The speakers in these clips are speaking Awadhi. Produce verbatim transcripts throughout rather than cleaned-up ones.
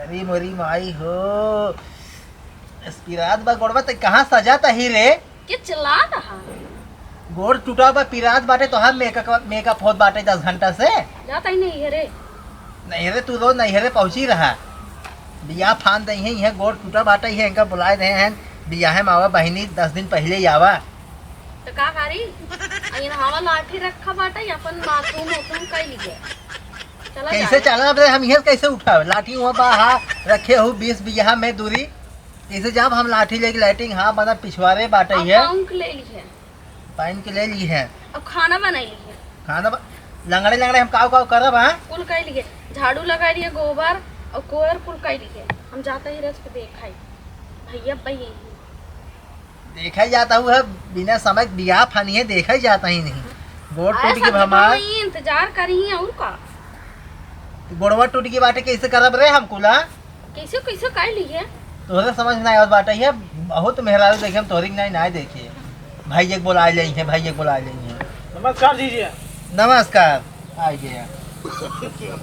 अरे मोरी माई हो, पिरात बा गोड़वा, ते कहाँ सजात ही रे? के चिल्लात हा? गोड़ टूटा बा, पिरात बाटे, तोहार मेकअप, मेकअप होत बाटे दस घंटा से। जात ही नहीं है रे। नहीं रे, तू रोज नहीं रे पहुँची रहा। बियाह फान दई है, इहे गोड़ टूटा बाटे, इहे इनका बुलाए दे हैं, बियाहे में आवा बहिनी, दस दिन पहिले ही आवा। तो का करी? आ, इनहावा लाठी रखा बाटे, अपन बाथरूम उथरूम कई लीजिए। चला कैसे जाए। चला बे, हम इहे कैसे उठावे? लाठी हुआ बा, हा, रखे हो बीस बीघा में दूरी। कैसे जाब हम लाठी लेके? लैट्रिन, हा, मतलब पिछवारे बाटे अब है। पाउन के ले ली है। पाइन के ले ली है। अब खाना बनाई ली है। खाना ब-, लंगड़े लंगड़े हम काव काव करब, हाँ? कुल कई ली है। झाड़ू लगाई ली है, गोबर और कोयर कुल कई ली है। हम जाते ही रच के देखाई। भैया, भैया। देखा ही जाता हुआ, बिना समय बियाह फानी है, देखा ही जाता ही नहीं। गोड़ अरे टूट के सब भमा। जगह वही इंतजार करी है, और का? तो गोड़वा टूट के बाटे, कैसे करब रे हम कुला? कैसे, कैसे कर ली है? तोहरे समझ में ना आवत बाटे है, बहुत मेहरारू देखे हम तोहरी के नहीं, नहीं देखे। भाई एक बोला ले है, भाई एक बोला ले है। नमस्कार जीजी। नमस्कार। आ गया।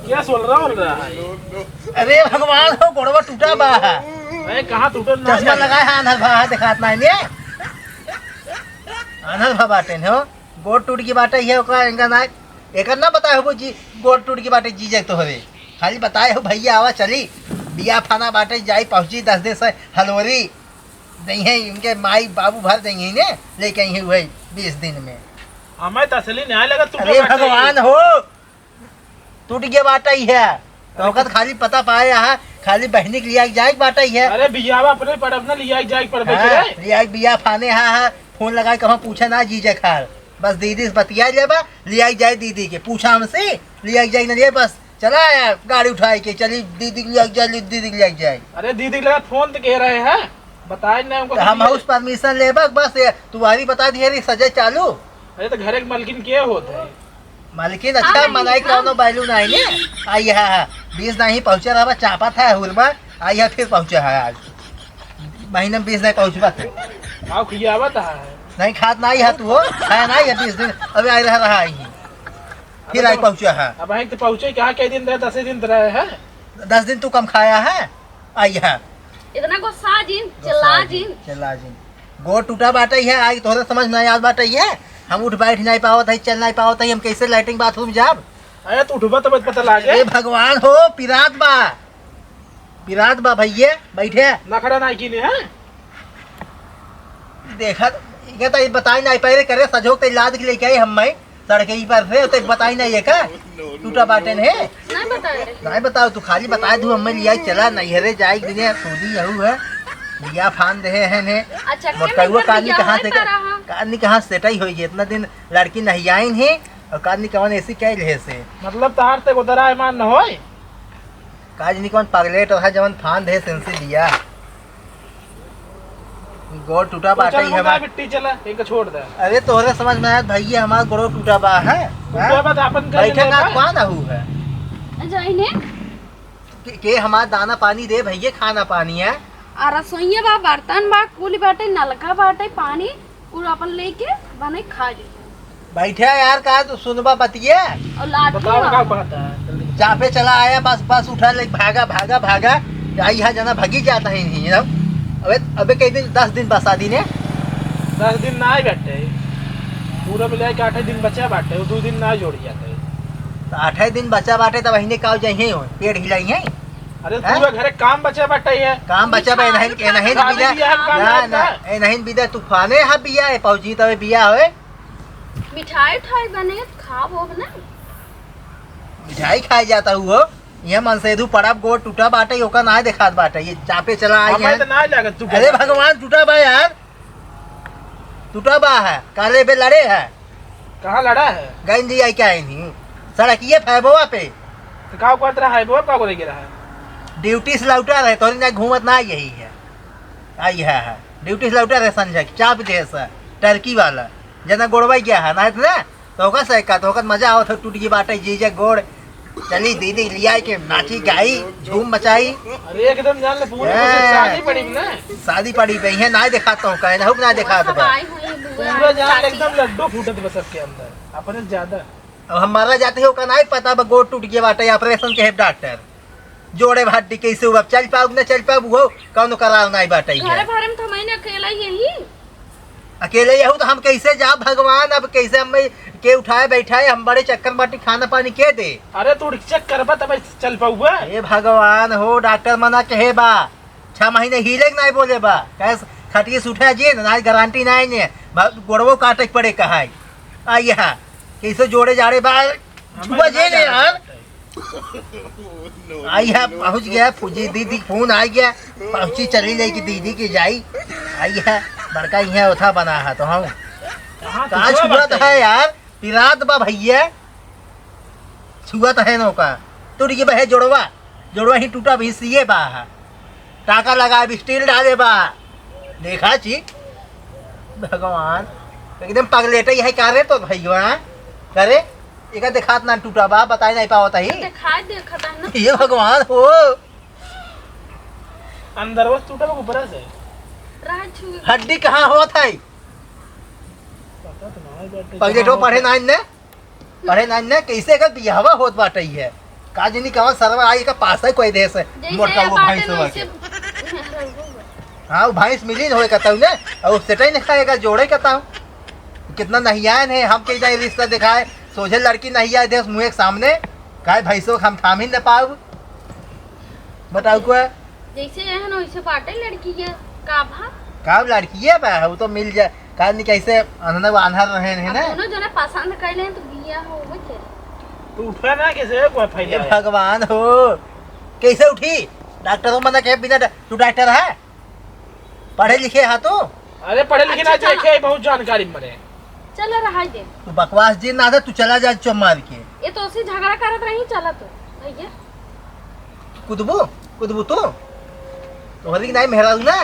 क्या सोल रहा, बोल रहा है? अरे भगवान हो, गोड़वा टूटा बा। अरे कहाँ टूटा ना चश्मा जाए? लगाए हैं, आन्हर भा, देखात नहीं ने। आन्हर भा बाटे हो, गोड़ टूट की बाटे है, ओकरा इनका ना, एकर ना बताए हो जी, गोड़ टूट की बाटे जीजे तोहरे। खाली बताए हो भैया आवा चली, बिया फाना बाटे जाई पहुँची दस दिन से हलवरी। नहीं है, इनके माई बाबू भर देंगे इन्हें, लेके आई है वही बीस दिन में। हमें तो असली न्याय लगा, तू अरे क्या बात है? भगवान हो, टूट गया बाटा ही है। तो ओकर खाली पता पाए यहाँ, खाली बहनी के लिया जाए के बाटा ही है। अरे बियाह अपने पड़ब ना, लिया जाए के पड़बे हाँ, करे। लिया के बियाह फाने हाँ, हाँ, फोन लगाए कहूँ पूछे ना जीजे खार। बस दीदी से बतिया लेबा, लिया के जाए दीदी के, पूछा हमसे, लिया के जाए ना लिए बस। चला आया गाड़ी उठाए के, चली दीदी के लिया के जाए, दीदी के लिया के जाए। अरे दीदी के लगा फोन तो कह रहे हैं, बताए ना हमको तो हम दीदी। हाउस परमिशन लेबा बस, ये तुम्हारी बता दिए रे सजे चालू। अरे तो घर एक मालकिन के होत है? मालकिन अच्छा हाँ, मनाई हाँ। कौनो बैलू नहीं ने। आई है, है। बीस नहीं पहुँचा रहा, चापत है हुरमा। आई है फिर पहुँचा है आज। महीने में बीस नहीं पहुँचबा थे। आओ खियावत है। नहीं खात नहीं है तू हो, है नहीं है बीस दिन। अबे आई रहा, रहा आई ही। फिर अबे आई तो पहुँचा है। अब आई तो पहुँचे कहाँ, कई दिन रहे, दस दिन रहे है। दस दिन तू कम खाया है। आई है। इतना गुस्सा जिन, गुस्सा चिल्ला जिन, जिन। चिल्ला जिन। गोड़ टूटा बाटे है, आई तोहरे समझ में आया बाटे है। हम उठ बैठ नहीं पावत है, चल नहीं पावत है, हम कैसे लैट्रिन बाथरूम जाब? अरे तो उठबा तब पता लागे। अरे भगवान हो, पिरात बा, पिरात बा भैया, बैठे। नखड़ा नहीं कीने हैं? देखा, ये तो ये बताई नहीं पाए रे, करे सजोग ते लाद के लेके आई हम मैं। सड़कई पर रे, तो बताई ना ये का? टूटा बाटे ने। नहीं बताए रहे। नहीं बताओ, तू खाली बता दू, हमें लिया चला, नैहरे जाए के बिना सूदी यहू है। बिया फान दे है ने। अच्छा, के मोटकरुआ में कानी बिया कहाँ होए से, पा रहा? कानी कहाँ सेटाई होई गई? इतना दिन लड़की नहीं आई नहीं, और कानी कवन ऐसी कह ले से। मतलब तार ते उधर आए मान न होए? काज नहीं कौन पगलेट है, जवन फान दे सेंसी बिया। गोड़ टूटा बाटे चल ही मुर्गा हमार। बिट्टी चला, इनका छोड़ दे। अरे तोहरे समझ में आया भैया, हमार गोड़ो टूटा बा है। टूटा हैं? बा तो अपन कर बैठे लेबा। का कौन आहू है? जाई ने। के, के हमार दाना पानी दे भैया, खाना पानी है। आ रसोइया बा, बर्तन बा, कुल बाटे, नलका बाटे, पानी कुल अपन लेके बने खा ली। बैठे यार, का तू सुनबा बतिया? और लाठी बताओ बा। का कहता है, जल्दी। चापे चला आया, बस, बस उठा ले, भागा, भागा, भागा। आई है जना, भागी जाता है नहीं, you know? अबे, अबे कई दिन, दस दिन बा शादी ने। दस दिन ना आई बैठे, पूरा मिला के आठे दिन बचा बाटे, वो दो दिन ना जोड़ जाते। तो आठे दिन बचा बाटे, तब अहिने काव जाइए हो, पेट हिलाइए। अरे हैं? पूरा घरे काम बचा बाटे है। काम बचा बा, नहीं, नहीं, नहीं शादी बिदा। बियाह काम ना, रहता ना, है। ए, नहीं बिदा, तूफाने हा बिया है, पहुंची तबे बिया होए। मिठाई उठाई बने, खाब होब ना। मिठाई खाए जाता हुआ, ये मन से दू पड़ब गोड़ टूटा बाटे, ओका ना देखात बाटे, ये चापे चला आई हमें है। तो ना लागत तू अरे बोला। भगवान, टूटा बा यार, टूटा बा है, काले बे लड़े है। कहाँ लड़ा है? गंजी आई क्या आई नहीं, सड़किए फैबवा पे। तो का करत रहा है, वो का बोले गिरा है? ड्यूटी से लौटा रहे, तोरी ना घूमत ना यही है। आई है, है। ड्यूटी से लौटा रहे संजय, चाप दे सा, टर्की वाला। जना गोड़वाई गया है, ना इतना? तो ओकर से का, तो ओकर मजा आवत हो, टूट गई बाटे जीजे गोड़। चली दीदी लिया के नाची गाई, झूम मचाई। अरे एकदम जान ले, पूरी हैं। कोशिश शादी पड़ी ना। शादी पड़ी पे है, ना दिखाता हूँ, कहे ना, ना दिखाता हूँ। आई हुई बुआ, पूरा जान ले, चाची। एकदम लड्डू फूटत बस सबके अंदर, अपने से ज्यादा। अब हमारा जाते हो का नहीं पता, बा गोड़ टूट गया बाटे, ऑपरेशन के है डॉक्टर। जोड़े भाटी कैसे हुआ, चल पाउब ना चल पाउब, वो कौनो करार नाई बाटे है। घर भरे में तो हमइन अकेला ही यही। अकेले यहू तो हम कैसे जाब भगवान, अब कैसे हम के उठाए बैठाए, हम बड़े चक्कर बाटी, खाना पानी के दे। अरे तू रिक्शा करबा तब चल पाउबा। हे भगवान हो, डॉक्टर मना कहे बा, छह महीने हिले के नाई बोले बा, कहे खटिए से उठा जे ना, गारंटी नाई ने, गोड़वो काटे के पड़े कहाई। आ यह कैसे जोड़े जाड़े बा, छुआ जे ने यार। आई है, पहुँच गया फौजी दीदी, फोन आ गया, पहुँची चली जाई कि दीदी के जाई। आई है, बड़का यहाँ ओथा बना है तो हम कहाँ का छुआ छुआ बाटे? है यार, पिरात बा भैया, छुआ तो है नौका। टूट गई बा है जोड़वा, जोड़वा ही टूटा भी सीए बा है। टाका लगा भी स्टील डाले बा। देखा छी भगवान, एकदम पगलेटे है का रे तो भैया, का रे? एका देखात ना टूटा बा, बताई नहीं पावत ही। दिखाई देखत है ना। ये भगवान हो। अंदरवा से टूटा बा, ऊपरा से? राह छुए। हड्डी कहाँ होत है? पता तो ना है, पगलेटो पढ़े ना इनने, पढ़े ना इनने, कैसे एकर बियाहवा होत बाटे है? का जनी कवन सरवा आई का पास है कोई देश है, जैसे मोटका ये वो बाटे भैंस ना, होवा वैसे के। हाँ, वो भैंस मिली न होए कतऊ ने, और सेटई ने खाए का जोड़े कतऊ। कितना नहियान है, हम के जाए रिश्ता दिखाए, सोझे लड़की नहिया देश मुँह के सामने, काहे भैंसो हम थाम ही न पाऊ। बताऊ को। जैसे एहन वैसे बाटे लड़की के, का भा? का लड़की है बा, वो तो मिल जाए, का नहीं कैसे अनहन वो आन्हर रहे हैं अब ना। दोनों जने पसंद कैले हैं तो बिया हो वो के। तू उठा ना कैसे, कोई फायदा ये है? भगवान हो, कैसे उठी? डॉक्टर को मना के बिना डा-, तू डॉक्टर है? पढ़े लिखे हा तू? अरे पढ़े लिखे अच्छा, ना चला। देखे, बहुत जानकारी मरे। चला रहा दे। तू बकवास दिन ना दे, तू चला जा चुप मार के। ये तो उसे झगड़ा करत रही, चला तू भैया। कुदबू, कुदबू तू? तोहरी के नाई मेहरारू ना,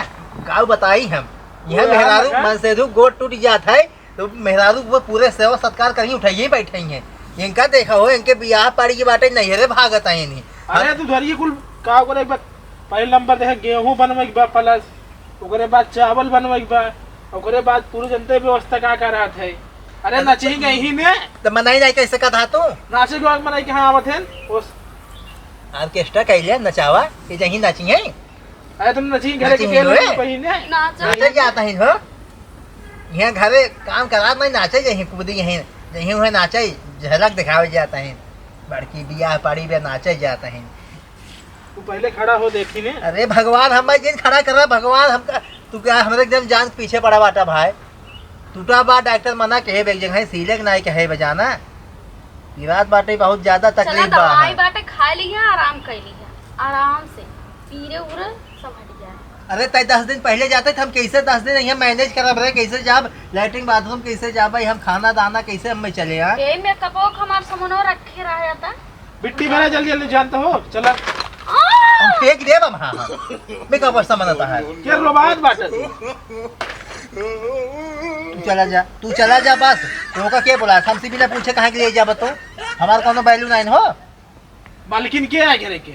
गाँव बताई हम। यह पूरा मेहरारू लगा। मन से दू गोड़ टूट जात है, तो मेहरारू को पूरे सेवा सत्कार करी उठाइए बैठे हैं। इनका देखा हो, इनके बियाह पाड़ी की बाटे नैहरे भागत है इन्हीं। अरे तू धरिए कुल का करे एक बार पहले नंबर देखे गेहूं बनवे के बा प्लस, ओकरे बाद चावल बनवे के बा, ओकरे बाद पूरी जनते व्यवस्था का का रहत है। अरे अरे नचही तो गई ही ने। तो मनाई नहीं कैसे का था तू? नाचे के बाद मनाई कहाँ आवत है? उस ऑर्केस्ट्रा कैले नचावा, ये जहीं नाची है। अरे तुम नचही घरे के नचही बेल होए। पहिने। नाचे। नाचे जाता है हो। यहाँ घरे काम करा नहीं नाचे जहीं कूदी यहीं, जहीं हुए नाचे, झलक दिखावे जाता है। बड़की बियाह पाड़ी पे नाचे जाता है। तू पहले खड़ा हो, देखी ने। अरे भगवान, हम जिन खड़ा करा भगवान, हमका तू क्या हमरे एकदम जान के पीछे पड़ा बाटा भाई। टूटा बा, डॉक्टर मना कहे बे, एक जगह सीले के नाई कहे बजाना। ई रात बाटे बहुत ज्यादा चला तकलीफ बा दवाई है। बाटे खा लिया, आराम कर लिया आराम से, पीरे उरे सब हट जाए। अरे तय दस दिन पहले जाते तो हम कैसे दस दिन यहाँ मैनेज करब रे, कैसे जाब लैट्रिन बाथरूम, कैसे जाब भाई, हम खाना दाना कैसे हम में चले यार। ए मेकअपो हमार सामानो रखे रहा जाता। बिट्टी भरा जल्दी जल्दी जानता हो, चला। हम फेंक देब हम, हाँ, हाँ। मेकअप और सामान आता है। के रोबात बाटे तू? तू चला जा, तू चला जा बस। तो का के बोला? हमसे बिना पूछे कहाँ के लिए जाब तू? हमार कोनो वैल्यू नहीं हो। मालकिन के है घरे के?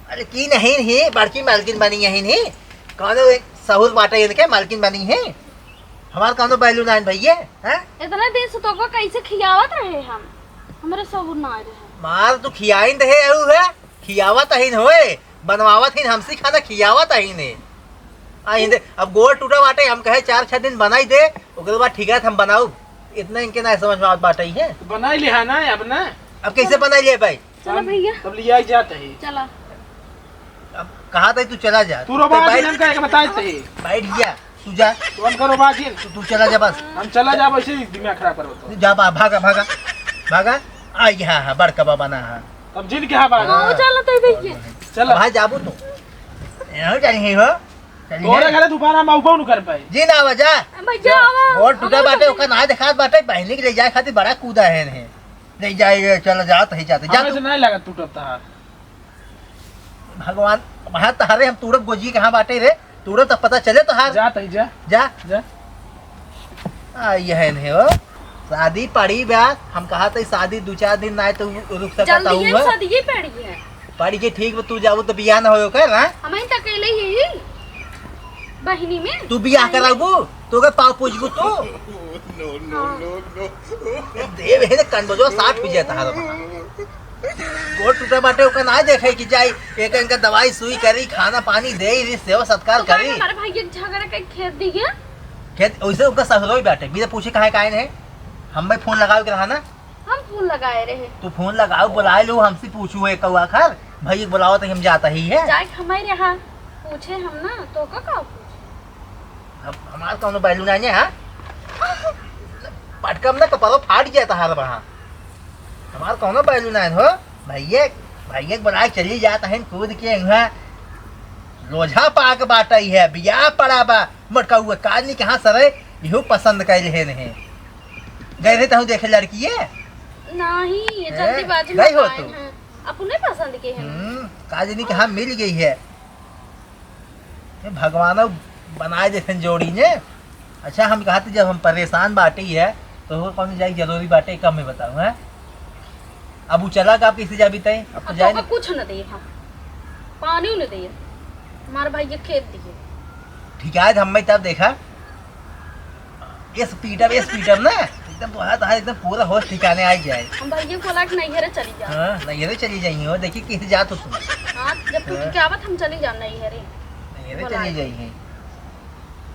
अरे की नहीं ही, बड़की मालकिन बनी है ही। कोनो एक सहूर बाटे इनके मालकिन बनी है। हमार कोनो वैल्यू नहीं भैया, हैं? इतना दिन से तोको कैसे खियावत रहे हम? हमरे सहूर ना रहे। मार तू खियाइन रहे अउ है, खियावत अहिन होए, बनवावत हिन हमसे खाना खियावत अहिन है। आ हिंदे, अब गोड़ टूटा बाटे, हम कहे चार छह दिन बनाई दे, ओकरे बाद ठीक है हम बनाऊ। इतना इनके ना समझ में आवत बाटे है। तो बनाई लिहा ना अब ना। अब कैसे बनाई ले भाई? चलो हम भैया। तब लिया ही जात ही। चला। अब कहा था तू चला जा। तू रोबा तो आज बैठ, हम कहे के बताए थे। बैठ गया, तू जा। तू हम करो बाजी। तू, तू चला जा बस। हम चला जा, वैसे ही दिमाग खराब करो तो। तू जा बा-, भागा, भागा, भागा। आ, यहाँ है, बड़का बाबा ना है। तब जिन के हाँ बात। हाँ, चलो तो भैया। चलो। भाई जाबू तू। यहाँ जानी है हो? चलिए। तोरे घरे दोबारा हम आउबो न कर पाए। जी ना आवा जा। भैया, आवा, गोड़ टूटा आवा बाटे, जल्दी। ओकर ना देखात बाटे, बहिनी के ले जाए खातिर बड़ा कूदा है ने। ले जाए, चल जात है, जाते, जा हमें तू। से नहीं लगा टूटत हाथ। भगवान, वहाँ तहारे हम तूड़ब गोजी कहाँ बाटे रे? तूड़ब तब पता चले तोहार। जा तई जा। जा। जा। आ, यह नहीं हो। शादी पड़ी बा, हम कहा था शादी दो चार दिन ना आए तो रुक सकता जल्दी हूँ, है, हाँ? शादी पड़ी है। पड़ी के ठीक बा, तू जाबू तो बियाह ना होयो कर, हाँ? हम ही तो अकेले ही बहिनी में। तू बियाह कराबू, तो के पाँव पूजबू तू? No, no, no, no। देव है ना, कंडोजो साफ हो जाता है। गोड़ टूटा बाटे, ओका ना देखे कि जाई, एक इनका दवाई सुई करी, खाना पानी देई, सेवा सत्कार तो करी। हमारे भाई एक झगड़ा के खेत दी गया। खेत वैसे ओका ससुरो ही बाटे, बिना पूछे काहे काहे नहीं। हम भाई फोन लगावे के रहा ना। हम फोन लगाए रहे। तू फोन लगाओ, बुलाए लो, हमसे पूछू है कौआ खर, भाई एक बुलाओ तो हम जाता ही है। जाए हमारे यहाँ पूछे हम ना, तो का, का पूछे? हम, हमार कौनो बैलू नहीं है, हाँ? पटकम ना कपड़ो फाट गया था हर वहाँ। हमार कौनो बैलू नहीं हो, भैया, भैया के बुलाए चली जाता है कूद के यहाँ। लोझा पाक बाटा ही है, बियाह पड़ा बा, मोटका हुआ काजनी के हाथ सरे, इहो पसंद कैले है नहीं। गए रहे तहु देखे लड़की ये? नहीं, ये ए, जल्दीबाजी गई में हो आए तू? हैं। अपने पसंद के हैं। हम्म, काजनी के हाँ मिल गई है। ये भगवान बनाए देथे जोड़ी ने। अच्छा, हम कहते जब हम परेशान बाटे ही है, तो हो कौन जाए जरूरी बाटे, कम में बताऊँ, हैं? अब उ चला का, आप कैसे जाबी तय? अब तो अब जाए तो ना। कुछ न दे, हम पानी न दे, हमारे भाई ये खेत दिए। ठीक है, आज हम तब देखा, इस पीटम, इस पीटम ना, एकदम तो हाथ, हाथ एकदम पूरा होश ठिकाने आ जाए। हम भाई ये बोला कि नहीं, हेरे चली जा। हाँ, नहीं, हेरे चली जाइए, हो, देखिए, किसी जात हो तुम। हाँ, जब तू हाँ। क्या बात, हम चली जा, नहीं, हेरे। नहीं, हेरे बोला चली है। जाइए।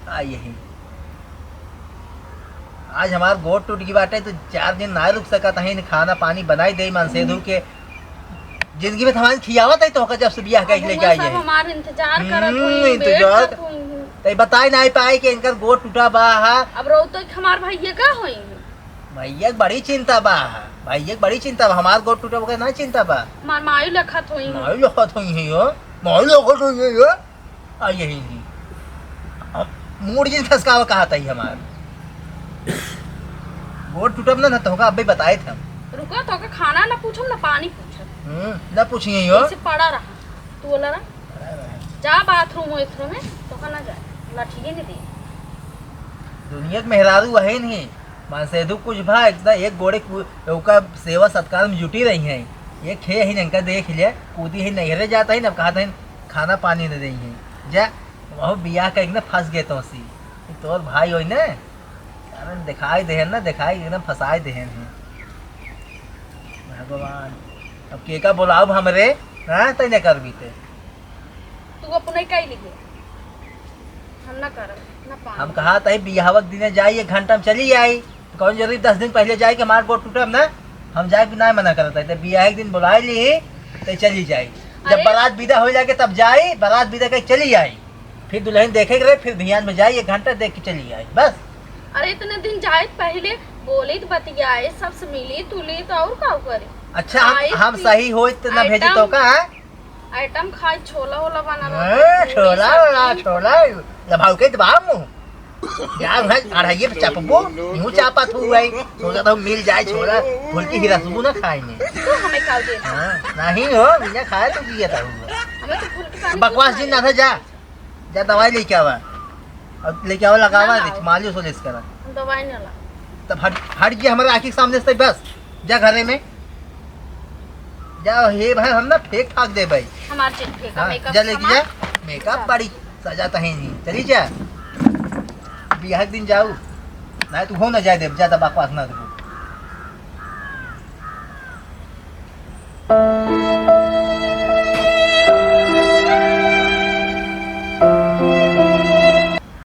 आ, यही। आज हमार गोड़ टूट गई बाटे, तो चार दिन ना रुक सकत हईन, खाना पानी बनाई दे, मन से धू के। जिंदगी में तो हमारे खियावत है, तो होकर जब से बियाह अब कइले उहाँ गई सब है। हमार इंतजार करत हम्म, हुई, वेट इंतजार करत हुई। तै बताए नाहीं पाए कि इनकर गोड़ टूटा बा हा। अब रो तो हमार भैया का होई? भैया के बड़ी चिंता बा हा। भैया के बड़ी चिंता बा। हमार गोड़ टूटा बा, ना चिंता बा। हमार माई लखत होई। माई लखत होई है यो। माई लखत होई है यो। आ यही नहीं। अब मूड जिन खसकावा कहा था ही हमार। गोड़ टूटब ना, ना तो होगा, अबे बताए थे हम। रुको, तो का खाना ना पूछम, ना पानी पूछम। हम्म, ना पूछिए यो। ऐसे पड़ा रहा। तू बोला रहा। जा बाथरूम वाथरूम में, तो का ना जाए, लाठिए नहीं दे। दुनिया के मेहरारू वही नहीं, मन से दु कुछ भा, एकदम एक गोड़े कु-, ओका सेवा सत्कार में जुटी रही हैं। एक खे ही इनका देख लिया, कूदी ही नैहरे जाता ही ना, कहा था खाना पानी नहीं देंगे। जा, वहू बियाह का एकदम फंस गए तो सी। तोर भाई होई ना, कारण दिखाई देहन ना, दिखाई एकदम फंसाए देहन है। भगवान, अब के का बोलाओ हमरे, हाँ, तै नहीं कर बीते। तू अपने कई लिखे, हम ना करब, ना पानी। हम कहा तही बियाहवा के दिने जाई, एक घंटा में चली आई। तो कौन जरूरी दस दिन पहले जाए कि हमार गोड़ टूटब ना, हम जाए भी ना मना करत है। तो बियाह एक दिन बुलाए ली, तो चली जाई। जब अरे। बारात विदा हो जाके तब जाई, बारात विदा के चली आई। फिर दुल्हन देखे के रहे, फिर भियान में जाई, एक घंटा देख के चली आई, बस। अरे इतने दिन जाए पहले बोली तो बतियाए, सबसे मिली तुली तो और का करे? अच्छा, हम, आई हम थी। सही होई तो ना भेजी तो आइटम का, हैं? आइटम खाए, छोला होला बना रहा हाँ, था, पूरी छोला, सब्जी। छोला, लभाऊ के दबाव मुँह। यार, भाई, अढ़ाइये पे चापबो, यूं चापत हुआ है। सोचा था मिल जाए छोला, फुल्की ही रसगुल्ला खाए में। तू हमें का दे? हाँ, नहीं हो, बिना खाए तो किया था हुआ। हमें तो फुल्की पानी बकवास क्यों दिन ना खाए? था, जा, जा दवाई लेके आवा। और लेके आवा, लगावा, ना देख, आओ। मालिश वालिश करा। हम दवाई ना ला। तब हट, हट गया हमारे आँखी के सामने से, बस, जा घरे में। जा, हे भाई, हम ना फेंक फाक दे भाई। हमार चीज फेंका, हाँ, मेकअप जा लेके सामान। जा, मेकअप जा। बड़ी सजा तहे नहीं, चली जा। बियाह के दिन जाऊ, नहीं तू हो ना जाए दे, ज्यादा बकवास ना दे।